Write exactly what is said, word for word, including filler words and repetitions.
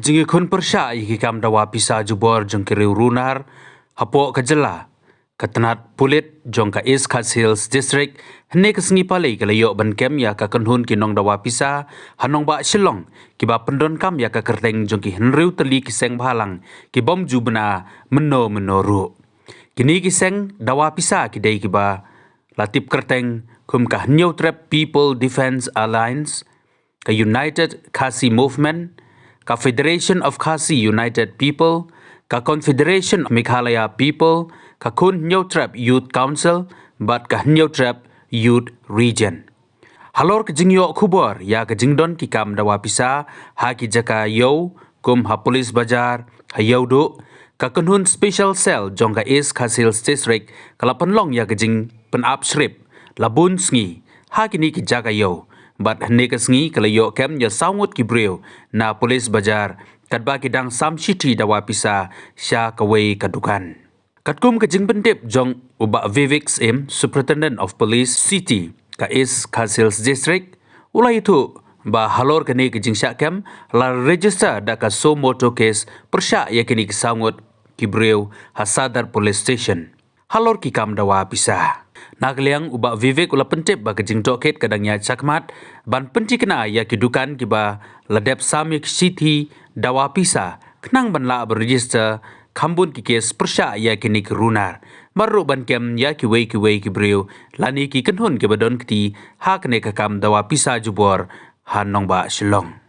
Jingïakhun pyrshah ïa ki kam dawa pisa jubor jong ki riew runar hapoh ka jylla, ka tnat pulit jong ka East Khasi Hills District, hynne ka sngi Palei ka la ïoh ban kem ïa ka kynhun ki nongdawa pisa ha nongbah Shillong, kiba pyndonkam ïa ka kyrteng jong ki hynriew tylli ki seng bhalang, ki bym ju bna mynno mynno ruh. Kine ki seng dawa pisa ki dei kiba la tip kyrteng kum ka Hynñiewtrep People Defence Alliance, ka United Khasi Movement, ka Federation of Khasi United People, ka Confederation of Meghalaya People, ka Khun Hynñiewtrep Youth Council, bad ka Hynñiewtrep Youth Region. Halor ka jingïoh khubor ïa ka jingdon ki kam dawa pisa ha ki jaka ïew, kum ha Police Bazar, ha Ïewduh, ka kynhun Special Cell jong ka East Khasi Hills District ka la pynlong ïa ka jingpynap shrip la bun sngi ha kine ki jaka ïew, bad hynne ka sngi ka la ïoh kem ïa saw ngut ki briew na Police Bazar, katba ki dang sam shithi dawa pisa sha kawei ka dukan. Katkum ka jingpyntip jong u Bah Vivek Syiem, Superintendent of Police City ka East Khasi Hills District, u la ïathuh ba halor kane ka jingshah kem la register da ka suo motu case pyrshah ïa kine ki saw ngut ki briew ha Sadar Police Station halor ki kam dawa pisa. Na ka liang u Bah Vivek u la pyntip ba ka jingtohkit ka dang ïaid shakhmat ban pynthikna ïa ki dukan kiba la dep sam ïa ki shithi dawa pisa, khnang ban lah ban register kham bun ki case pyrshah ïa kine ki runar, bad ruh ban kem ïa kiwei kiwei ki briew lane ki kynhun kiba don kti ha kane ka kam dawa pisa jubor ha nongbah Shillong.